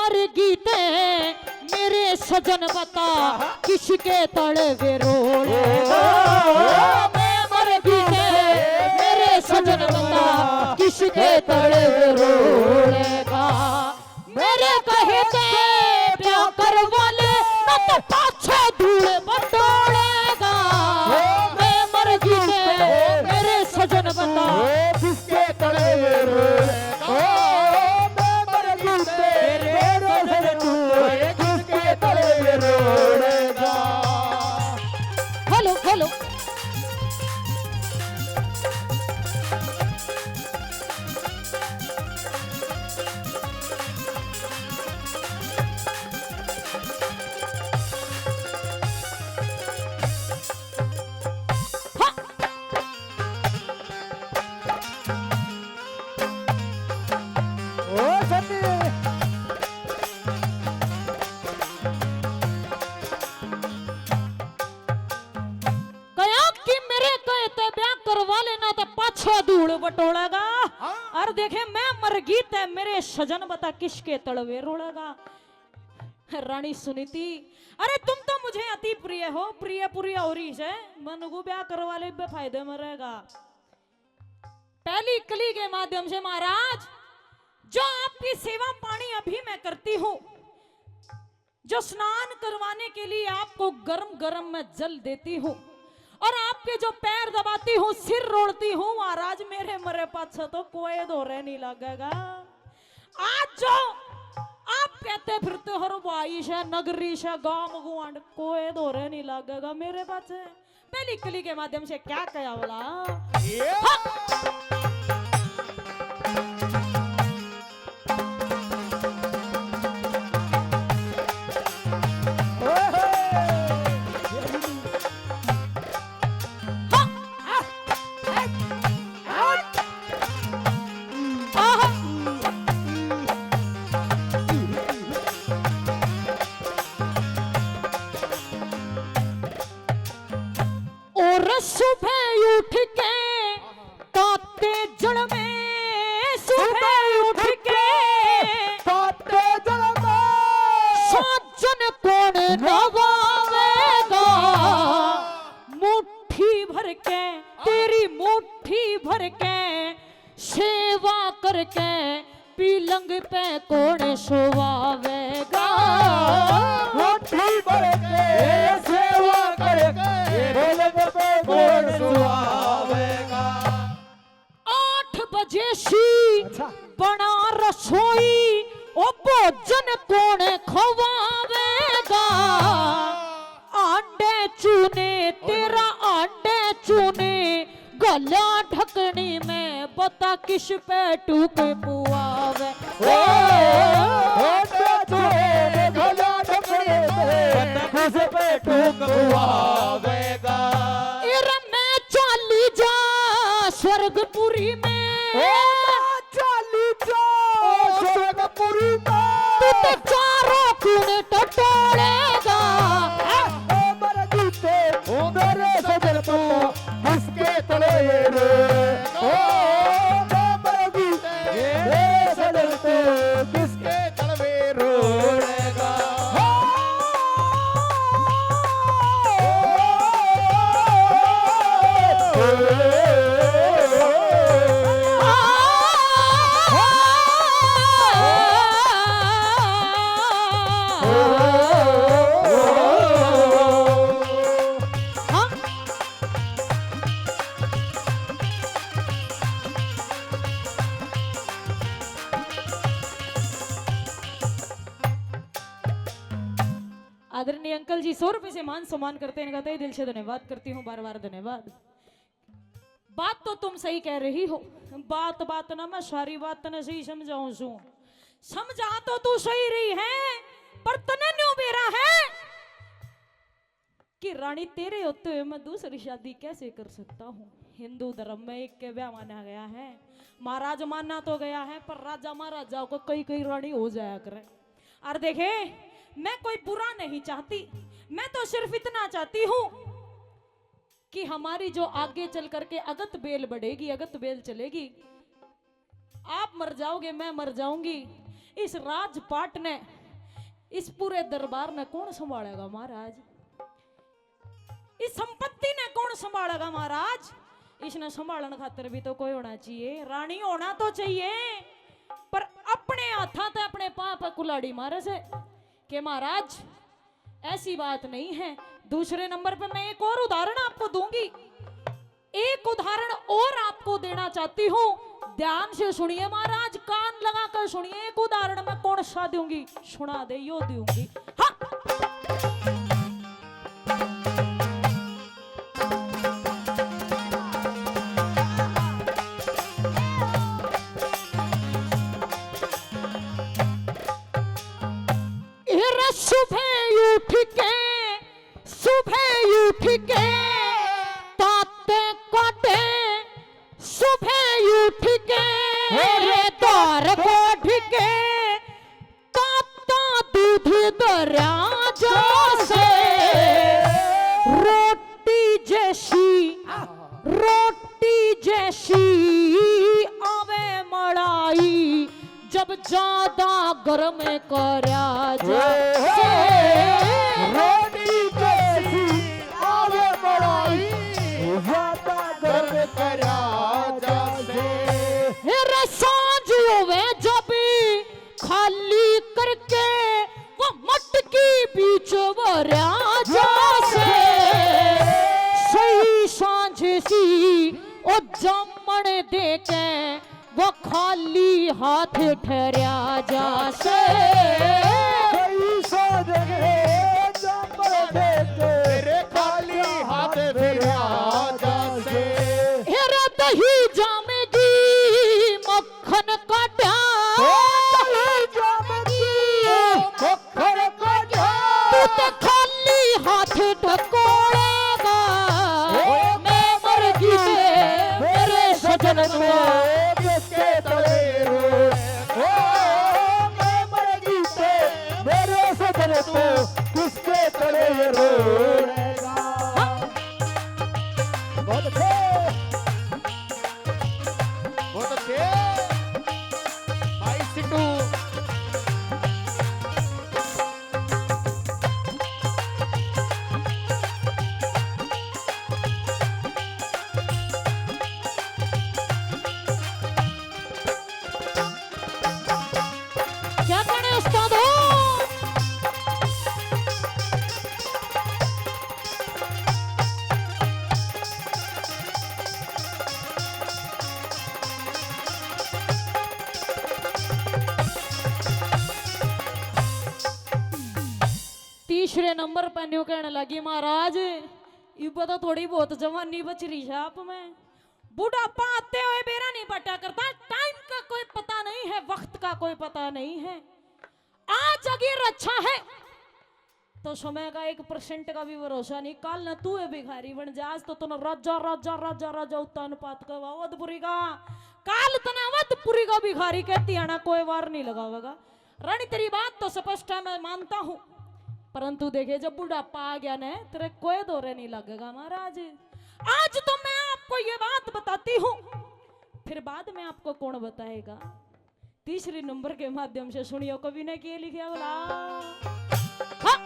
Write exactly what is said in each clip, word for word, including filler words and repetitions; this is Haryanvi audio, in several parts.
मर गीते मेरे सजन बता, किसके तलवे रोलेगा? ओ, मैं मर गीते मेरे सजन बता, किसके तलवे रोलेगा? मेरे कहे ते ब्याह करवा ले, ना तो पाछे धूल बटोलेगा। ओ, मैं मर गीते मेरे सजन बता, किसके तलवे रोलेगा? ओ, मैं मर गीते मेरे सजन बता, किसके तलवे रोलेगा? Hello, hello. ओ सन्नी। कहा कि मेरे कहे ते ब्याह करवा लेना तो पाछा धूल बटोलेगा। हाँ। और देखे मैं मर गई ते मेरे सजन बता किसके तलवे रोलेगा। रानी सुनीति, अरे तुम तो मुझे अति प्रिय हो, प्रिय पूरी हो रही है, मन को ब्याह करवा ले, बे फायदे में रहेगा। पहली कली के माध्यम से महाराज, जो आपकी सेवा पानी अभी मैं करती हूँ, जो स्नान करवाने के लिए आपको गरम गरम मैं जल देती हूँ और आपके जो पैर दबाती हूँ, सिर रोलती हूँ, महाराज मेरे मरे पाछे तो कोई धोरे नहीं लगेगा। आज जो आप कहते फिरते हो, "अरे भाई से, नगरी से, गांव गुआंढ, कोई धोरे नहीं लगेगा मेरे पाछे।" पहली कली के माध्यम से क्या कहा बोला? ये हाँ। और सुबह उठ के ताते जल में, सुबह उठ के ताते जल में साजन कौन नवावेगा? मुट्ठी भर के, तेरी मुट्ठी भर के सेवा करके पीलंग पे कौन सोवावेगा? मुट्ठी भर के सेवा करके पीलंग पे कौन सोवावेगा? आठ बजे सी अच्छा। बना रसोई, ओ भोजन कौन खवावेगा? आंडे चूने, तेरा आंडे चूने, गला ढकनी में बता किस पे टूक पुआवे। ओ, आंडे चूने, गला ढकनी में बता किस पे टूक पुआवेगा। इर मैं चाली जा स्वर्गपुरी में। ओ, चाली जा स्वर्गपुरी में। तू तो चारों कुण टटोलेगा। ओ मर गीते, ओ मेरे सजन तू किसके तलवे रे? ओ मर गीते, मेरे सजन तू किसके तलवे रोलेगा? आदरणीय अंकल जी सौ रुपए से मान सम्मान करते हैं, इनका तहे दिल से धन्यवाद करती हूँ, बार बार धन्यवाद। बात तो तुम सही कह रही हो, बात बात ना मैं सारी बात तने सही समझाऊं सू। समझा तो तू सही रही है, पर तने न्यू बेरा है कि रानी तेरे होते हुए मैं दूसरी शादी कैसे कर सकता हूँ। हिंदू धर्म में एक के ब्याह माना गया है, महाराज माना तो गया है, पर राजा महाराजाओं को कई कई रानी हो जाया करे। और देखे, मैं कोई बुरा नहीं चाहती, मैं तो सिर्फ इतना चाहती हूँ कि हमारी जो आगे चल करके अगत बेल बढ़ेगी, अगत बेल चलेगी, आप मर जाओगे, मैं मर जाऊंगी, इस राजपाट ने इस पूरे दरबार ने कौन संभालेगा महाराज? इस संपत्ति ने कौन संभालेगा महाराज? इसने संभालन खातर भी तो कोई होना चाहिए, रानी होना तो चाहिए। पर अपने हाथा ते अपने पां पे कुल्हाड़ी मारे से के महाराज, ऐसी बात नहीं है। दूसरे नंबर पे मैं एक और उदाहरण आपको दूंगी, एक उदाहरण और आपको देना चाहती हूँ, ध्यान से सुनिए महाराज, कान लगा कर सुनिए। एक उदाहरण मैं कौन सा दूंगी, सुना दे, यो दूंगी। हाँ। फिर सुबह उठ के, सुबह उठ के ताते काटे, सुबह उठ के हे धार काढ़ के ताता दूध दरिया जैसे, रोटी जैसी, रोटी जैसी आवे मलाई, जब ज्यादा गर्म करया जैसे। रोटी जैसी आवे मलाई, ज्यादा गर्म करया जैसे। हे रे सांझ होवे जब खाली करके वो मटकी बीच भरया जैसे। सही सांझ सी ओ जामण दे के वो खाली हाथ ठहरया जैसे। कई सौ जगह जंगल देखे, तेरे खाली हाथ फिरया जैसे। हेरा दही जामेगी, मक्खन काटा। ओ दही जामेगी, मक्खन काटा। तू तो खाली हाथ ढकोड़ेगा। ओ मैं मर गई से मेरे सजन को किसके तले रोए? ओ, मैं मर गई से मेरे सजन को किसके तले रोएगा? बहुत अच्छे, बहुत अच्छे। भाई सिद्धू। क्या कहने उस्ताद हो? तीसरे नंबर पर न्यू कहने लगी, महाराज, इब तो थोड़ी बहुत जवानी बच रही है आप में। बुढ़ापा आते हुए बेरा नहीं पटा करता, टाइम का कोई पता नहीं है, वक्त का कोई पता नहीं है। आज अगर अच्छा है तो समय का एक परसेंट का भी भरोसा नहीं। काल ना तू है भिखारी बन जा, आज तो तने राजा, राजा, राजा, राजा उत्तान पात कहवा अवधपुरी का। काल तना अवधपुरी का भिखारी कहती आना कोई वार नहीं लगावेगा। रानी, तेरी बात तो स्पष्ट है, मैं मानता हूँ, परंतु देखे, जब बुढ़ापा आ गया ना, तेरे कोई दौरे नहीं लगेगा महाराज। आज तो मैं आपको ये बात बताती हूँ, फिर बाद में आपको कौन बताएगा। तीसरे नंबर के माध्यम से सुनियो, कवि ने के लिखा बोला। हाँ।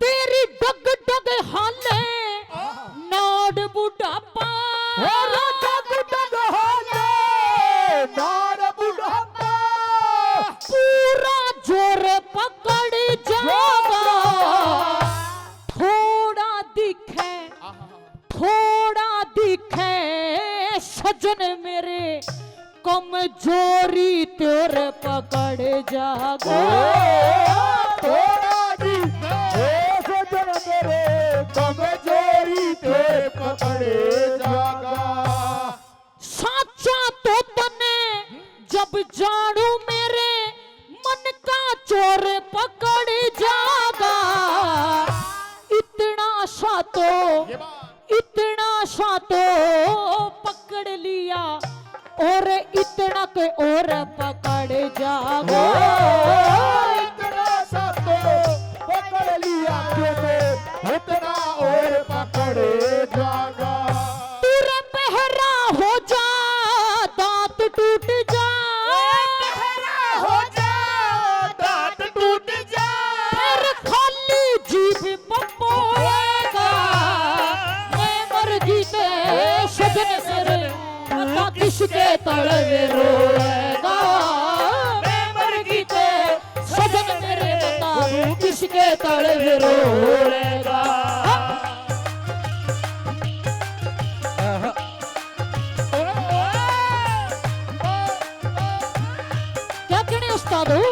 तेरी डग डग हाले नाड़ बुढ़ापा। तेरी डग डग हाले नाड़ बुढ़ापा। पूरा जोर पकड़ जागा। थोड़ा दिखे, थोड़ा दिखे सजन मेरे, कमजोरी तेरे पकड़ जागा। ओ, थोड़ा दिखे सजन मेरे, कमजोरी तेरे पकड़ जागा। साचा तो तने जब जानू मेरे, मन का चोर पकड़ जागा। इतना सा तो, ये बात। इतना सा तो पकड़ लिया और इतना के और पकड़ जागा। इतना सा तो पकड़ लिया क्यों मैं, उतना और पकड़ जागा। तू रे बहरा हो जा, दांत टूट जा। ए बहरा हो जा, दांत टूट जा। फिर खाली जीभ बपोएगा। मैं मर गई ते सजन मेरे, पता किसके तले रोएगा। मैं मर गई ते सजन मेरे, पता किसके तले रोएगा। क्या कहने उस्ताद हो?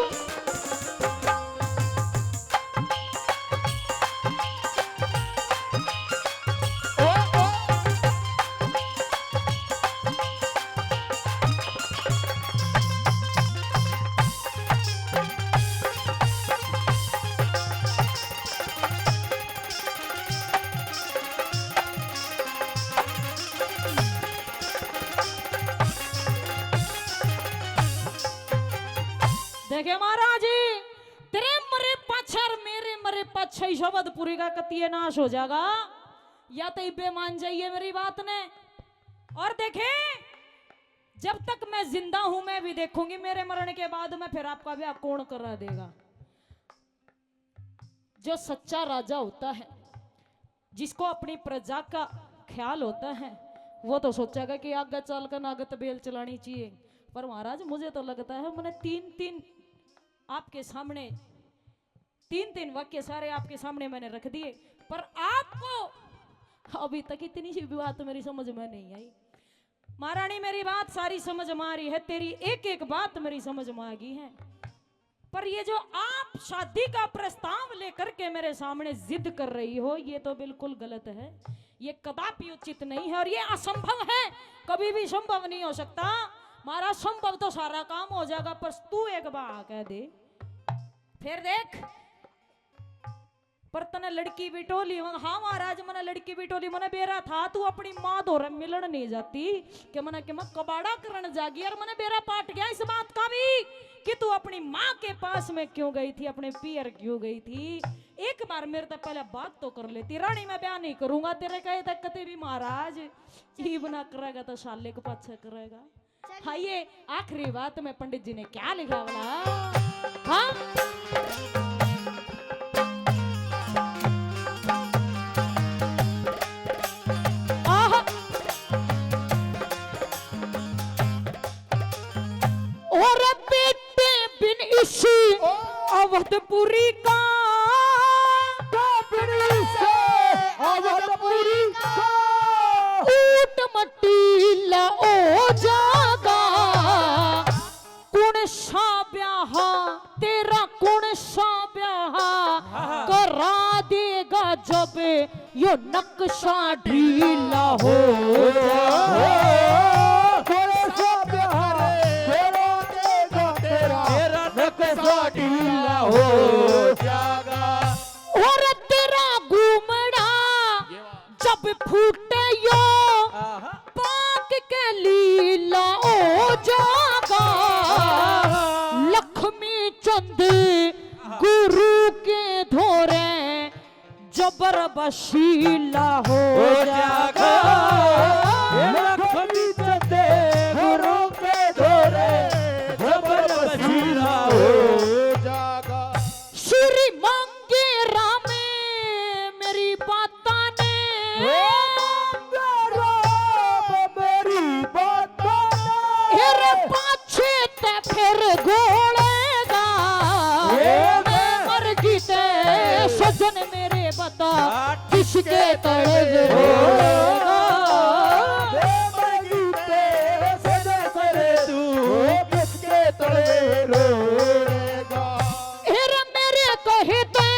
देखे महाराज जी, तेरे मरे पाछे और मेरे मरे पाछे ही शब्दपुरी का कतिये नाश हो जाएगा। या तो इब्बे मान जाइए मेरी बात ने। और देखे, जब तक मैं जिंदा हूं, मैं भी देखूंगी, मेरे मरण के बाद में फिर आपका ब्याह कौन करा देगा। जो सच्चा राजा होता है, जिसको अपनी प्रजा का ख्याल होता है, वो तो सोचेगा कि आगे चल कर नागत बेल चलानी चाहिए। पर महाराज, मुझे तो लगता है, मैंने तीन तीन आपके सामने, तीन तीन वाक्य सारे आपके सामने मैंने रख दिए, पर आपको अभी तक इतनी सी भी बात मेरी समझ में नहीं आई। महारानी, मेरी बात सारी समझ में आ रही है, तेरी एक एक बात मेरी समझ में आ गई है। पर ये जो आप शादी का प्रस्ताव लेकर के मेरे सामने जिद कर रही हो, ये तो बिल्कुल गलत है, ये कदापि उचित नहीं है और ये असंभव है, कभी भी संभव नहीं हो सकता। महाराज, संभव तो सारा काम हो जाएगा, पर तू एक बार हाँ कह दे, फिर देख। पर तने लड़की बिटोली, हाँ महाराज, मने लड़की बिटोली, मने बेरा था तू अपनी माँ धोरे मिलन नहीं जाती, कि मने कि मैं कबाड़ा करण जागी, और मने बेरा पाट गया इस बात का भी कि तू अपनी माँ के पास में क्यों गई थी, अपने पियर क्यों गई थी। एक बार मेरे तक पहले बात तो कर लेती। रानी, मैं ब्याह नहीं करूंगा तेरे कहे तक कते भी महाराज। ईब ना करेगा तो साले के पाछे करेगा। हाँ, ये आखिरी बात में पंडित जी ने क्या लिखा वाला? हाँ? आहा। और बेटे बिन इस अवधपुरी का, बिन इस अवधपुरी का ऊट मट्टीला हो जागा। कौन सा ब्याह तेरा, कौन सा ब्याह करा देगा जब यो नक्शा ढीला हो जागा। कौन सा ब्याह तेरा, तेरा, तेरा नक्शा ढीला हो जागा। और तेरा घूमड़ा जब फूटे यो पाक के लीला हो जागा। लक्ष्मी चंद गुरु के धोरे जबर वसीला हो जागा। लक्ष्मी चंद गुरु के धोरे जबर वसीला हो जागा। श्री मांगे राम मेरी बातां ने, ओ मांगे राम मेरी बातां ने। हेरे पाछे ते फिर गोलेगा। ए मैं मर गई ते सजन मेरे बता किसके तले रोएगा। ए मर गई ते सजन मेरे तू किसके तले रोएगा। हेरे मेरे कहे ते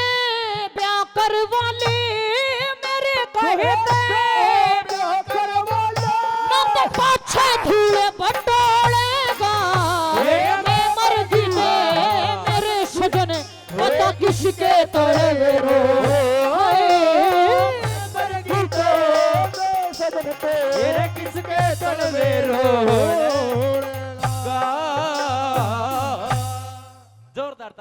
ब्याह करवा ले, मेरे कहे ते ब्याह करवा ले। ना तो पाछे धूल बटोलेगा। ए मैं मर गई ते मेरे सजन पता किसके तले रो। हाय। मेरे किसके